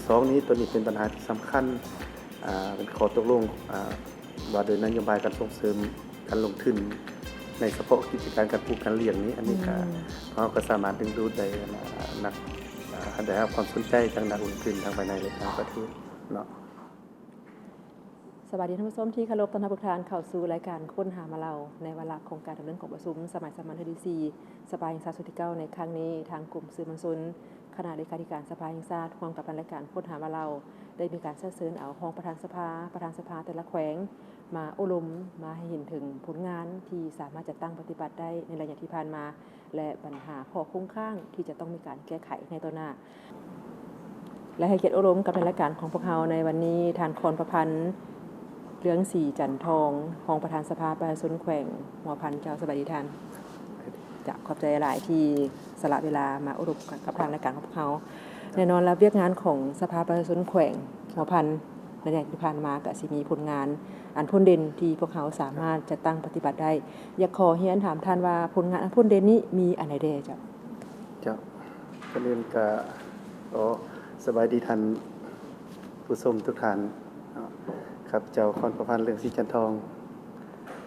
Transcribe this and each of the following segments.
ສອງນີ້ ໂຕນີ້ເປັນບັນຫາທີ່ສຳຄັນ ອ່າ ເປັນຂໍ້ຕົກລົງ ອ່າ ວ່າໂດຍນະໂຍບາຍການສົ່ງເສີມການລົງທຶນໃນສະເພາະກິດຈະການການປູກການລ້ຽງນີ້ ອັນນີ້ກະ ອືມ ເຮົາກະສາມາດດຶງດູດໄດ້ ອ່າ ນັກ ອ່າ ໄດ້ຮັບຄວາມສົນໃຈຈາກນັກລົງທຶນທັງພາຍໃນ ແລະ ຕ່າງປະເທດເນາະ. ສະບາຍດີທ່ານຜູ້ຊົມທີ່ເຄົາລົບ, ຕ້ອນຮັບທຸກທ່ານເຂົ້າສູ່ລາຍການຄົ້ນຫາມາເລົ່າ ໃນວາລະຂອງການດຳເນີນກອງປະຊຸມສະໄໝສາມັນເທື່ອທີສີ່ ສະພາແຫ່ງຊາດຊຸດທີເກົ້າ ໃນຄັ້ງນີ້. ທາງກົມສື່ມວນຊົນ ຄະນະເລຂາທິການສະພາແຫ່ງຊາດ ຮ່ວມກັບທາງລາຍການຄົ້ນຫາມາເລົ່າ ໄດ້ມີການເຊື້ອເຊີນເອົາຮອງປະທານສະພາ, ປະທານສະພາແຕ່ລະແຂວງ ມາໂອ້ລົມ, ມາໃຫ້ເຫັນເຖິງຜົນງານທີ່ສາມາດຈັດຕັ້ງປະຕິບັດໄດ້ໃນໄລຍະທີ່ຜ່ານມາ ແລະ ບັນຫາຂໍ້ຄົງຄ້າງທີ່ຈະຕ້ອງມີການແກ້ໄຂໃນຕໍ່ໜ້າ. ແລະ ໃຫ້ກຽດໂອ້ລົມກັບໃນລາຍການຂອງພວກເຮົາໃນວັນນີ້ ທ່ານ ຄອນປະພັນ ເລື່ອງສີຈັນທອງ ຮອງປະທານສະພາປະຊາຊົນແຂວງຫົວພັນ. ເຈົ້າ ສະບາຍດີທ່ານ. ເຈົ້າ ຂອບໃຈຫຼາຍທີ່ສະຫຼະເວລາມາໂອ້ລົມກັບທາງລາຍການຂອງພວກເຮົາ. ແນ່ນອນລະ ວຽກງານຂອງສະພາປະຊາຊົນແຂວງຫົວພັນ ໃນໄລຍະທີ່ຜ່ານມາກະຊິມີຜົນງານອັນພົ້ນເດັ່ນທີ່ພວກເຮົາສາມາດຈັດຕັ້ງປະຕິບັດໄດ້. ຢາກຂໍຮຽນຖາມທ່ານວ່າ ຜົນງານອັນພົ້ນເດັ່ນນີ້ມີອັນໃດແດ່ເຈົ້າ? ເຈົ້າ ກ່ອນອື່ນກະ ຂໍສະບາຍດີທ່ານຜູ້ຊົມທຸກທ່ານເນາະ. ຂ້າພະເຈົ້າ ຄອນປະພັນ ເລື່ອງສີຈັນທອງ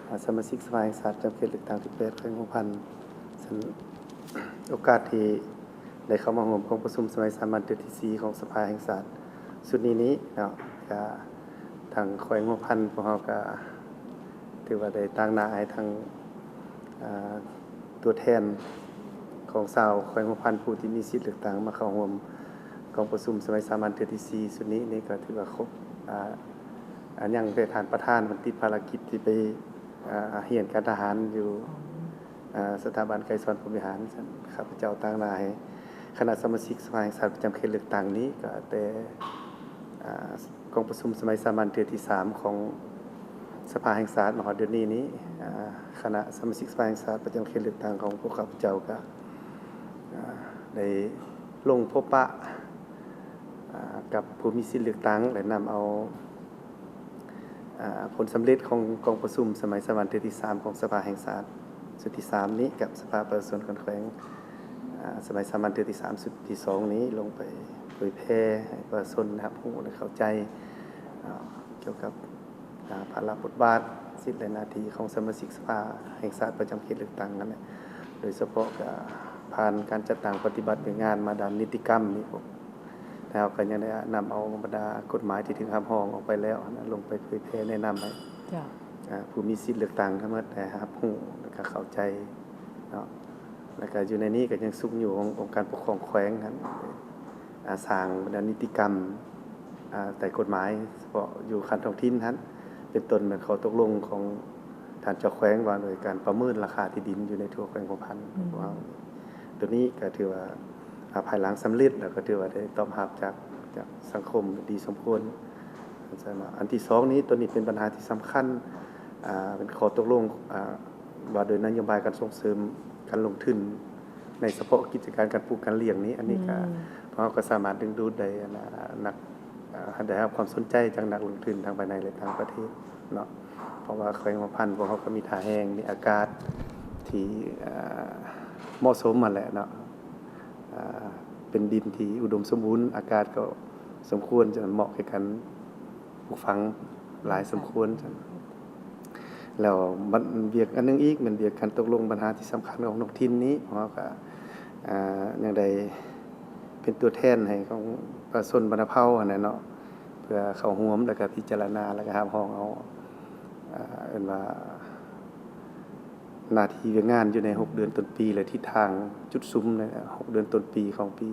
ອາ ສະມາຊິກສະພາແຫ່ງຊາດ ປະຈຳເຂດເລືອກຕັ້ງທີແປດ ແຂວງຫົວພັນ. ສະນັ້ນ ໂອກາດທີ່ໄດ້ເຂົ້າມາຮ່ວມກອງປະຊຸມສະໄໝສາມັນເທື່ອທີສີ່ ຂອງສະພາແຫ່ງຊາດຊຸດນີ້ນີ້ເນາະ ກະທາງແຂວງຫົວພັນ ພວກເຮົາກະຖືວ່າໄດ້ຕາງໜ້າໃຫ້ທາງ ອາ ຕົວແທນຂອງຊາວແຂວງຫົວພັນ ຜູ້ທີ່ມີສິດເລືອກຕັ້ງມາເຂົ້າຮ່ວມກອງປະຊຸມສະໄໝສາມັນເທື່ອທີສີ່ ຊຸດນີ້ນີ້ ກະຖືວ່າຄົບ ອາ ອາ ຍັງແຕ່ທ່ານປະທານເພິ່ນຕິດພາລະກິດທີ່ໄປ ອາ ຮຽນການທະຫານຢູ່ ອາ ສະຖາບັນໄກສອນພົມວິຫານ. ຊັ້ນ ຂ້າພະເຈົ້າຕາງໜ້າໃຫ້ຄະນະສະມາຊິກສະພາແຫ່ງຊາດປະຈຳເຂດເລືອກຕັ້ງນີ້ ກໍແຕ່ ອາ ກອງປະຊຸມສະໄໝສາມັນເທື່ອທີສາມ ຂອງສະພາແຫ່ງຊາດມາຮອດດຽວນີ້ນີ້ ອາ ຄະນະສະມາຊິກສະພາແຫ່ງຊາດປະຈຳເຂດເລືອກຕັ້ງຂອງພວກຂ້າພະເຈົ້າ ກໍ ອາ ໄດ້ລົງພົບປະ ອາ ກັບຜູ້ມີສິດເລືອກຕັ້ງ ແລະ ນຳເອົາ ອາ ຜົນສຳເລັດຂອງກອງປະຊຸມສະໄໝສາມັນເທື່ອທີສາມ ຂອງສະພາແຫ່ງຊາດຊຸດທີສາມນີ້ ກັບສະພາປະຊາຊົນແຂວງ ອາ ສະໄໝສາມັນເທື່ອທີສາມ ຊຸດທີສອງນີ້ ລົງໄປເຜີຍແຜ່ໃຫ້ປະຊາຊົນຮັບຮູ້ ແລະ ເຂົ້າໃຈ ອາ ກ່ຽວກັບ ອາ ພາລະບົດບາດ ສິດ ແລະ ໜ້າທີ່ຂອງສະມາຊິກສະພາແຫ່ງຊາດປະຈຳເຂດເລືອກຕັ້ງນັ້ນແຫຼະ. ໂດຍສະເພາະກະຜ່ານການຈັດຕັ້ງປະຕິບັດວຽກງານມາດ້ານນິຕິກຳນີ້ ພວກ ແລ້ວກໍຍັງໄດ້ນຳເອົາບັນດາກົດໝາຍທີ່ຖືກຮັບຮອງອອກໄປແລ້ວນະ ລົງໄປເຜີຍແຜ່ແນະນຳໃຫ້ ເຈົ້າ ອາ ຜູ້ມີສິດເລືອກຕັ້ງທັງໝົດໄດ້ຮັບຮູ້ ແລ້ວກໍເຂົ້າໃຈເນາະ. ແລ້ວກໍຢູ່ໃນນີ້ກໍຍັງຊຸກຍູ້ຂອງອົງການປົກຄອງແຂວງຫັ້ນ ອາ ສ້າງບັນດານິຕິກຳ ອາ ໃຕ້ກົດໝາຍສະເພາະຢູ່ຂັ້ນທ້ອງຖິ່ນຫັ້ນ ເປັນຕົ້ນແມ່ນຂໍ້ຕົກລົງຂອງທ່ານເຈົ້າແຂວງວ່າໂດຍການປະເມີນລາຄາທີ່ດິນຢູ່ໃນທົ່ວແຂວງຫົວພັນ ອືມ ຂອງເຮົາ. ໂຕນີ້ກໍຖືວ່າ ອາ ພາຍຫຼັງສຳເລັດ ແລ້ວກໍຖືວ່າໄດ້ຕອບຮັບຈາກ ຈາກສັງຄົມດີສົມຄວນ. ອັນທີສອງນີ້ ໂຕນີ້ເປັນບັນຫາທີ່ສຳຄັນ ອາ ເປັນຂໍ້ຕົກລົງ ອາ ວ່າໂດຍນະໂຍບາຍການສົ່ງເສີມການລົງທຶນໃນສະເພາະກິດຈະການການປູກການລ້ຽງນີ້ ອັນນີ້ກໍ ອືມ ພວກເຮົາກໍສາມາດດຶງດູດໄດ້ ອັນ ນັກ ອາ ໄດ້ຮັບຄວາມສົນໃຈຈາກນັກລົງທຶນທັງພາຍໃນ ແລະ ຕ່າງປະເທດເນາະ. ເພາະວ່າແຂວງຫົວພັນພວກເຮົາກໍມີທ່າແຮງ ມີອາກາດທີ່ ເອີ ເໝາະສົມຫັ້ນແຫຼະເນາະ ເປັນດິນທີ່ອຸດົມສົມບູນ ອາກາດກໍສົມຄວນ ຈະເໝາະແກ່ການປູກຝັງຫຼາຍສົມຄວນ. ແລ້ວບັດ ວຽກອັນໜຶ່ງອີກ ແມ່ນວຽກການຕົກລົງບັນຫາທີ່ສຳຄັນຂອງທ້ອງຖິ່ນນີ້ ພວກເຮົາກໍ ເອີ ຍັງໄດ້ເປັນຕົວແທນໃຫ້ຂອງປະຊາຊົນບັນດາເຜົ່າຫັ້ນແຫຼະເນາະ ເພື່ອເຂົ້າຮ່ວມ ແລ້ວກໍພິຈາລະນາ ແລ້ວກໍຮັບຮອງເອົາ ເອີ ເອີ້ນວ່າ ໜ້າທີ່ວຽກງານຢູ່ໃນຫົກເດືອນຕົ້ນປີ ແລະ ທິດທາງຈຸດສຸມໃນຫົກເດືອນຕົ້ນປີຂອງປີ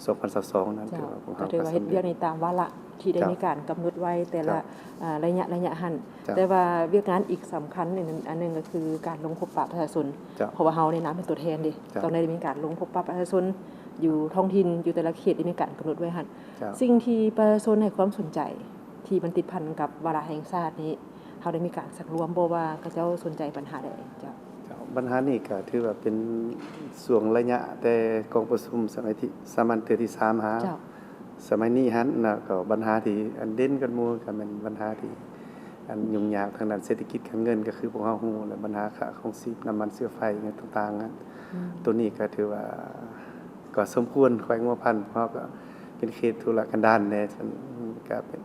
ສອງພັນຊາວສອງນັ້ນ ເຈົ້າ ຖືວ່າພວກເຮົາກໍຖືວ່າເຮັດວຽກໃນຕາມວາລະທີ່ໄດ້ ເຈົ້າ ມີການກຳນົດໄວ້ແຕ່ລະ ເຈົ້າ ອາ ໄລຍະ ໄລຍະຫັ້ນ. ເຈົ້າ ແຕ່ວ່າວຽກງານອີກສຳຄັນອັນໜຶ່ງ ອັນໜຶ່ງກໍຄືການລົງພົບປະປະຊາຊົນ ເຈົ້າ ເພາະວ່າເຮົາໃນນາມເປັນຕົວແທນເດ້ ເຈົ້າ ຕ້ອງໄດ້ມີການລົງພົບປະປະຊາຊົນຢູ່ທ້ອງຖິ່ນ ຢູ່ແຕ່ລະເຂດທີ່ມີການກຳນົດໄວ້ຫັ້ນ. ເຈົ້າ ສິ່ງທີ່ປະຊາຊົນໃຫ້ຄວາມສົນໃຈ ທີ່ມັນຕິດພັນກັບວາລະແຫ່ງຊາດນີ້ ເຮົາໄດ້ມີການສັກລວມບໍ່ວ່າເຂົາເຈົ້າສົນໃຈບັນຫາໃດ? ເຈົ້າ ເຈົ້າ ບັນຫານີ້ກໍຖືວ່າເປັນຊ່ວງໄລຍະແຕ່ກອງປະຊຸມສະໄໝທີ່ ສາມັນເທື່ອທີສາມຫາ ເຈົ້າ ສະໄໝນີ້ຫັ້ນນະ ກໍບັນຫາທີ່ອັນເດັ່ນກັນໝູ່ກໍແມ່ນບັນຫາທີ່ອັນຫຍຸ້ງຍາກທາງດ້ານເສດຖະກິດການເງິນ ກໍຄືພວກເຮົາຮູ້ແຫຼະ ບັນຫາຄ່າຄອງຊີບ ນ້ຳມັນເຊື້ອໄຟຫຍັງຕ່າງໆນັ້ນ. ອືມ ໂຕນີ້ກໍຖືວ່າ ກໍສົມຄວນ ແຂວງຫົວພັນ ພວກເຮົາກໍ ປັນເຂດທຸລະກັນດານແດ່ ມັນກະເປັນ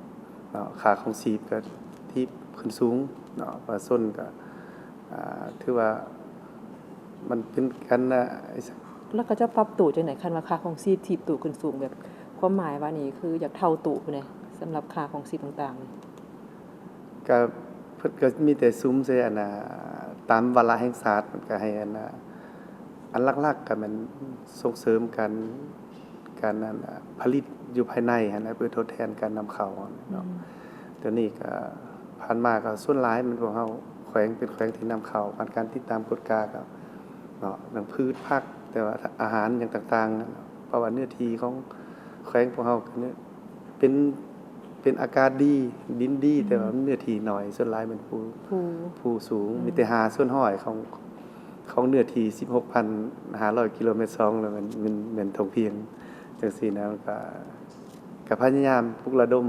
ເນາະ ຄ່າຄອງຊີບກະຖີບຂຶ້ນສູງເນາະ ປະຊາຊົນກະ ອ່າ ຖືວ່າມັນເປັນການ ອ່າ ແລ້ວເຂົາເຈົ້າປັບໂຕຈັ່ງໃດ ຄັນວ່າຄ່າຄອງຊີບຖີບໂຕຂຶ້ນສູງ ແບບຄວາມໝາຍວ່ານີ້ຄືຢາກເທົ່າໂຕພຸ້ນເດ ສຳລັບຄ່າຄອງຊີບຕ່າງໆນີ້? ກະ ເພິ່ນກະມີແຕ່ສຸມໃສ່ອັນນ່າ ຕາມວາລະແຫ່ງຊາດ ເພິ່ນກະໃຫ້ອັນນ່າ ອັນຫຼັກໆກະແມ່ນສົ່ງເສີມການ ການອັນນ່າ ຜະລິດຢູ່ພາຍໃນຫັ້ນແຫຼະ ເພື່ອທົດແທນການນຳເຂົ້າເນາະ. ອືມ ໂຕນີ້ກະຜ່ານມາກະສ່ວນຫຼາຍແມ່ນພວກເຮົາ ແຂວງເປັນແຂວງທີ່ນຳເຂົ້າ ຜ່ານການຕິດຕາມກວດກາກະເນາະ ດັ່ງພືດຜັກ ແຕ່ວ່າອາຫານຫຍັງຕ່າງໆ ເພາະວ່າເນື້ອທີ່ຂອງແຂວງພວກເຮົາກະເປັນ ເປັນອາກາດດີ ດິນດີ ອືມ ແຕ່ວ່າເນື້ອທີ່ໜ້ອຍ ສ່ວນຫຼາຍແມ່ນພູ ພູ ພູສູງ ອືມ ມີແຕ່ຫ້າສ່ວນຮ້ອຍຂອງ ຂອງເນື້ອທີ່ສິບຫົກພັນຫ້າຮ້ອຍກິໂລແມັດສອງ ແລ້ວແມ່ນ ແມ່ນ ແມ່ນທົ່ງພຽງ ຈັ່ງຊີ້ນະ ມັນກະ ກະພະຍາຍາມປຸກລະດົມ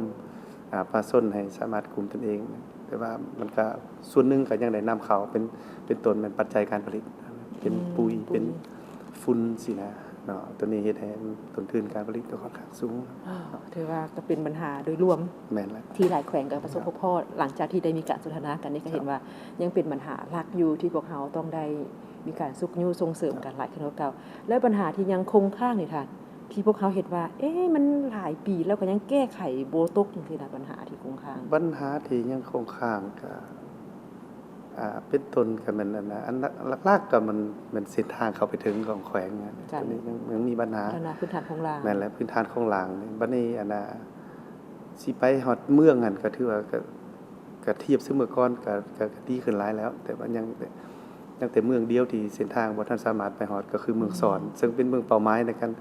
ອ່າ ປະຊາຊົນໃຫ້ສາມາດກຸມຕົນເອງ ແຕ່ວ່າມັນກະສ່ວນໜຶ່ງກະຍັງໄດ້ນຳເຂົ້າ ເປັນ ເປັນຕົ້ນແມ່ນປັດໄຈການຜະລິດ ເປັນ ອືມ ປຸຍ ປຸຍ ເປັນຝຸ່ນຊີ້ນະເນາະ ໂຕນີ້ເຮັດໃຫ້ຕົ້ນທຶນການຜະລິດກໍຂ້ອນຂ້າງສູງ. ອ່າ ຖືວ່າກໍເປັນບັນຫາໂດຍລວມ ແມ່ນແລ້ວ ທີ່ຫຼາຍແຂວງກໍປະສົບ ແມ່ນແລ້ວ ພົບພໍ້ ຫຼັງຈາກທີ່ໄດ້ມີການສົນທະນາກັນນີ້ ກໍເຫັນວ່າຍັງເປັນບັນຫາຫຼັກຢູ່ທີ່ພວກເຮົາຕ້ອງໄດ້ມີການຊຸກຍູ້ສົ່ງເສີມກັນຫຼາຍຂຶ້ນກວ່າເກົ່າ. ແລ້ວບັນຫາທີ່ຍັງຄົງຄ້າງນີ້ທ່ານ ທີ່ພວກເຮົາເຫັນວ່າ ເອ ມັນຫຼາຍປີແລ້ວກໍຍັງແກ້ໄຂບໍ່ຕົກ ຈັ່ງຊີ້ນະ ບັນຫາທີ່ຄົງຄ້າງ? ບັນຫາທີ່ຍັງຄົງຄ້າງກໍ ອ່າ ເປັນຕົ້ນກໍແມ່ນອັນນ່າ ອັນຫຼັກໆກໍມັນແມ່ນເສັ້ນທາງເຂົ້າໄປເຖິງຂອງແຂວງ ໂຕນີ້ຍັງ ຍັງມີບັນຫາ ອັນນ່າ ພື້ນຖານໂຄງລ່າງ ແມ່ນແຫຼະ ພື້ນຖານໂຄງລ່າງນີ້ ບັດນີ້ອັນນ່າ ຊິໄປຮອດເມືອງຫັ້ນກໍຖືວ່າກໍ ກະທຽບໃສ່ເມື່ອກ່ອນກະ ກະ ກະດີຂຶ້ນຫຼາຍແລ້ວ ແຕ່ວ່າຍັງ ຍັງແຕ່ເມືອງດຽວທີ່ເສັ້ນທາງບໍ່ທັນສາມາດໄປຮອດ ກໍຄືເມືອງສອນ ອືມ ເຊິ່ງເປັນເມືອງເປົ້າໝາຍໃນການ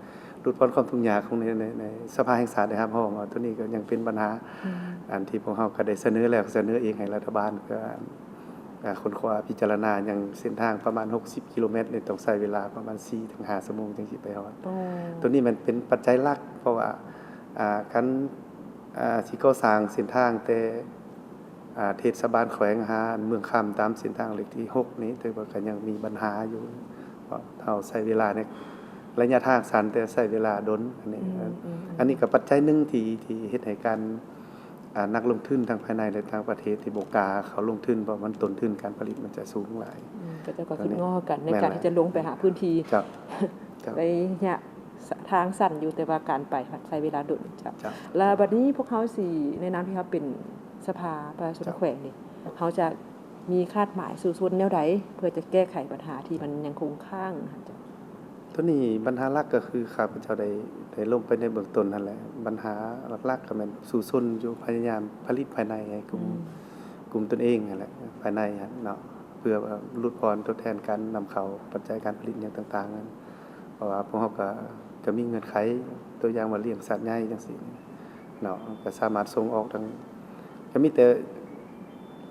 ຫຼຸດຜ່ອນຄວາມທຸກຍາກຂອງໃນ ໃນ ໃນສະພາແຫ່ງຊາດໄດ້ຮັບຮອງວ່າ ໂຕນີ້ກໍຍັງເປັນບັນຫາ ອືມ ອັນທີ່ພວກເຮົາກໍໄດ້ສະເໜີແລ້ວ ສະເໜີເອງໃຫ້ລັດຖະບານ ກໍ ອ່າ ຄົ້ນຄວ້າພິຈາລະນາ ຍັງເສັ້ນທາງປະມານຫົກສິບກິໂລແມັດນີ້ ຕ້ອງໃຊ້ເວລາປະມານສີ່ເຖິງຫ້າຊົ່ວໂມງຈຶ່ງຊິໄປຮອດ ໂຕນີ້ມັນເປັນປັດໄຈຫຼັກ ເພາະວ່າ ອ່າ ການ ອ່າ ຊິກໍ່ສ້າງເສັ້ນທາງແຕ່ ອ່າ ເທດສະບານແຂວງຫາເມືອງຄຳ ຕາມເສັ້ນທາງເລກທີຫົກນີ້ ຖືວ່າກໍຍັງມີບັນຫາຢູ່ ເພາະເຮົາໃຊ້ເວລາໃນໄລຍະທາງສັ້ນ ແຕ່ໃຊ້ເວລາດົນ ອັນນີ້ ອືມ ອັນນີ້ກໍປັດໄຈໜຶ່ງທີ່ ທີ່ເຮັດໃຫ້ການ ອ່າ ນັກລົງທຶນທັງພາຍໃນ ແລະ ຕ່າງປະເທດທີ່ບໍ່ກ້າເຂົ້າລົງທຶນ ເພາະມັນຕົ້ນທຶນການຜະລິດມັນຈະສູງຫຼາຍ ອືມ ເຂົາເຈົ້າກໍຄິດງໍ້ກັນໃນການທີ່ຈະລົງໄປຫາພື້ນທີ່ ເຈົ້າ ເຈົ້າ ໄລຍະ ສະ ທາງສັ້ນຢູ່ ແຕ່ວ່າການໄປຫັ້ນໃຊ້ເວລາດົນ ເຈົ້າ ເຈົ້າ ແລ້ວບັດນີ້ພວກເຮົາຊິ ໃນນາມທີ່ເຮົາເປັນສະພາປະຊາຊົນ ເຈົ້າ ແຂວງນີ້ ເຮົາຈະມີຄາດໝາຍສູ້ຊົນແນວໃດ ເພື່ອຈະແກ້ໄຂບັນຫາທີ່ມັນຍັງຄົງຄ້າງຫັ້ນເຈົ້າ? ໂຕນີ້ບັນຫາຫຼັກກໍຄືຂ້າພະເຈົ້າໄດ້ ໄດ້ລົງໄປໃນເບື້ອງຕົ້ນຫັ້ນແຫຼະ ບັນຫາຫຼັກໆກໍແມ່ນສູ້ຊົນຢູ່ ພະຍາຍາມຜະລິດພາຍໃນໃຫ້ກຸ່ມ ອືມ ກຸ່ມຕົນເອງຫັ້ນແຫຼະ ພາຍໃນຫັ້ນເນາະ ເພື່ອວ່າຫຼຸດຜ່ອນທົດແທນການນຳເຂົ້າ ປັດໄຈການຜະລິດຫຍັງຕ່າງໆນັ້ນ ເພາະວ່າພວກເຮົາກໍ ກໍມີເງື່ອນໄຂ ຕົວຢ່າງວ່າລ້ຽງສັດໃຫຍ່ຈັ່ງຊີ້ເນາະ ກໍສາມາດສົ່ງອອກທາງ ກໍມີແຕ່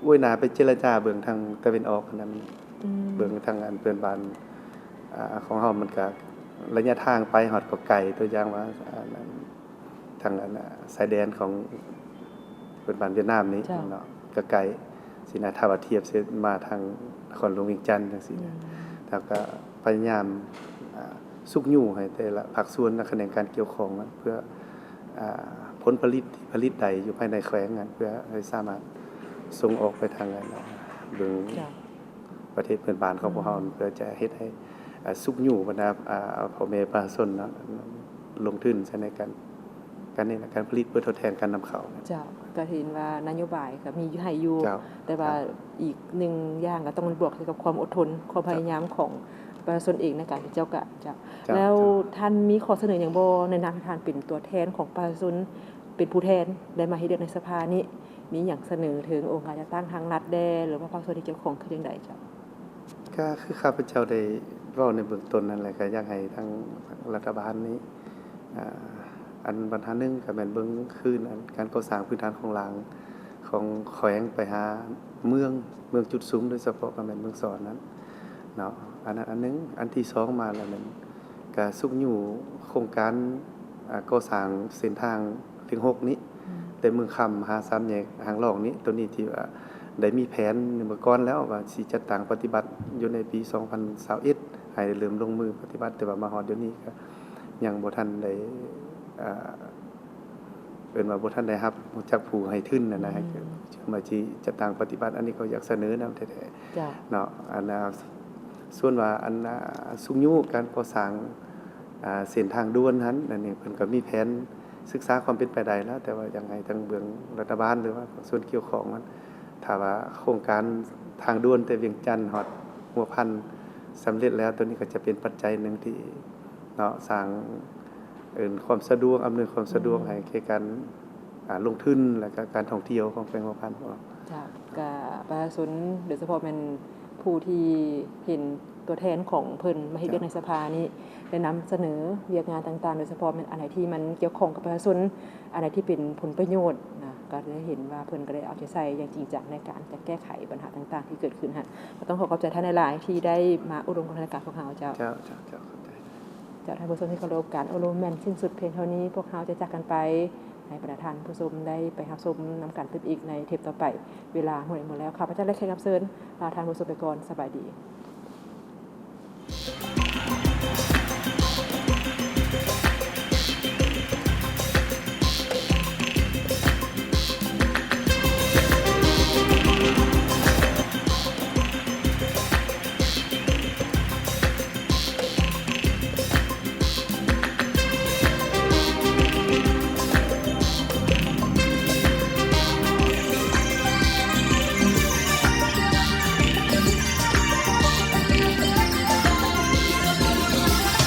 ອວຍໜ້າໄປເຈລະຈາເບິ່ງທາງຕາເວັນອອກຫັ້ນນະ ອືມ ເບິ່ງທາງອັນເພື່ອນບ້ານ ອ່າ ຂອງເຮົາ ມັນກໍໄລຍະທາງໄປຮອດກໍໄກ ຕົວຢ່າງວ່າ ອ່າ ທາງອັນ ອ່າ ຊາຍແດນຂອງເພື່ອນບ້ານຫວຽດນາມນີ້ ເຈົ້າ ເນາະ ກໍໄກຊີ້ນະ ຖ້າວ່າທຽບໃສ່ມາທາງນະຄອນຫຼວງວຽງຈັນຈັ່ງຊີ້ນະ ອືມ ແລ້ວກໍພະຍາຍາມ ອ່າ ຊຸກຍູ້ໃຫ້ແຕ່ລະພາກສ່ວນ ແລະ ຂະແໜງການກ່ຽວຂ້ອງ ເພື່ອ ອ່າ ຜົນຜະລິດທີ່ຜະລິດໄດ້ຢູ່ພາຍໃນແຂວງນັ້ນ ເພື່ອໃຫ້ສາມາດສົ່ງອອກໄປທາງອັນ ເບິ່ງ ເຈົ້າ ປະເທດເພື່ອນບ້ານຂອງພວກເຮົາ ອືມ ເພື່ອຈະເຮັດໃຫ້ ອ່າ ຊຸກຍູ້ບັນດາ ອ່າ ພໍ່ແມ່ປະຊາຊົນເນາະ ລົງທຶນໃສ່ໃນການ ການນີ້ນະ ການຜະລິດເພື່ອທົດແທນການນຳເຂົ້າ. ເຈົ້າ ກໍເຫັນວ່ານະໂຍບາຍກໍມີໃຫ້ຢູ່ ເຈົ້າ ແຕ່ວ່າ ເຈົ້າ ອີກໜຶ່ງຢ່າງກໍຕ້ອງບວກໃສ່ກັບຄວາມອົດທົນ ຄວາມພະຍາຍາມຂອງປະຊາຊົນເອງໃນການເປັນເຈົ້າການ ເຈົ້າ ເຈົ້າ ແລ້ວ ເຈົ້າ ທ່ານມີຂໍ້ສະເໜີຫຍັງບໍ່ ໃນນາມທີ່ທ່ານເປັນຕົວແທນຂອງປະຊາຊົນ ເປັນຜູ້ແທນ ໄດ້ມາເຮັດວຽກໃນສະພານີ້ ມີຫຍັງສະເໜີເຖິງອົງການຈັດຕັ້ງທາງລັດແດ່ ຫຼືວ່າພາກສ່ວນທີ່ກ່ຽວຂ້ອງຄືຈັ່ງໃດເຈົ້າ? ກໍຄືຂ້າພະເຈົ້າໄດ້ເວົ້າໃນເບື້ອງຕົ້ນນັ້ນແຫຼະ ກໍຢາກໃຫ້ທາງລັດຖະບານນີ້ ອ່າ ອັນບັນຫາໜຶ່ງກໍແມ່ນເບິ່ງຄືນ ອັນການກໍ່ສ້າງພື້ນຖານໂຄງລ່າງຂອງແຂວງໄປຫາເມືອງ ເມືອງຈຸດສຸມ ໂດຍສະເພາະກໍແມ່ນເມືອງສອນນັ້ນເນາະ ອັນນັ້ນອັນໜຶ່ງ. ອັນທີສອງມາແລ້ວແມ່ນ ກະຊຸກຍູ້ໂຄງການ ອ່າ ກໍ່ສ້າງເສັ້ນທາງເລກຫົກນີ້ ອືມ ແຕ່ເມືອງຄຳຫາສາມແຍກຫາງລອງນີ້ ໂຕນີ້ທີ່ວ່າໄດ້ມີແຜນເມື່ອກ່ອນແລ້ວວ່າຊິຈັດຕັ້ງປະຕິບັດຢູ່ໃນປີສອງພັນຊາວເອັດ ໃຫ້ເລີ່ມລົງມືປະຕິບັດ ແຕ່ວ່າມາຮອດດຽວນີ້ກະຍັງບໍ່ທັນໄດ້ ອ່າ อิ้นว่าบ่ทันได้รับรู้จักผู้ให้ทุนนั่นนะ อืม เพื่อมาที่จัดตั้งปฏิบัติ อันนี้ก็อยากเสนอนำแท้ๆ เจ้า เนาะ อันน่ะ ส่วนว่าอันน่ะ สุกยุการก่อสร้าง อ่า เส้นทางด่วนหั่น อันนี้เพิ่นก็มีแผนศึกษาความเป็นไปได้แล้ว แต่ว่าอยากให้ทางเบื้องรัฐบาล หรือว่าส่วนเกี่ยวข้องมัน ถ้าว่าโครงการทางด่วนแต่เวียงจันทน์ฮอดหัวพันสำเร็จแล้ว ตัวนี้ก็จะเป็นปัจจัยหนึ่งที่ เนาะ สร้าง เอิ่น ความสะดวก อำนวยความสะดวก อืม ให้แก่การ อ่า ลงทุน และก็การท่องเที่ยวของแขวงหัวพันของเรา เจ้า ກະປະຊາຊົນ ໂດຍສະເພາະແມ່ນຜູ້ທີ່ເຫັນຕົວແທນຂອງເພິ່ນມາເຮັດວຽກ ເຈົ້າ ໃນສະພານີ້ ໄດ້ນຳສະເໜີວຽກງານຕ່າງໆ ໂດຍສະເພາະແມ່ນອັນໃດທີ່ມັນກ່ຽວຂ້ອງກັບປະຊາຊົນ ອັນໃດທີ່ເປັນຜົນປະໂຫຍດນະ ກໍໄດ້ເຫັນວ່າເພິ່ນກໍໄດ້ເອົາໃຈໃສ່ຢ່າງຈິງຈັງໃນການຈະແກ້ໄຂບັນຫາຕ່າງໆທີ່ເກີດຂຶ້ນຫັ້ນ. ກໍຕ້ອງຂໍຂອບໃຈທ່ານຫຼາຍໆ ທີ່ໄດ້ມາໂອ້ລົມກັບທາງລາຍການພວກເຮົາເຈົ້າ. ເຈົ້າ ເຈົ້າ ເຈົ້າ ຂອບໃຈ. ເຈົ້າ ທ່ານຜູ້ຊົມທີ່ເຄົາລົບ, ການໂອ້ລົມແມ່ນສິ້ນສຸດພຽງເທົ່ານີ້. ພວກເຮົາຈະຈາກກັນໄປໃຫ້ບັນດາທ່ານຜູ້ຊົມໄດ້ໄປຮັບຊົມນຳກັນຕື່ມອີກໃນເທບຕໍ່ໄປ. ເວລາໝົດ ໝົດແລ້ວ. ຂ້າພະເຈົ້າ ແລະ ແຂກຮັບເຊີນ ລາທ່ານຜູ້ຊົມໄປກ່ອນ. ສະບາຍດີ.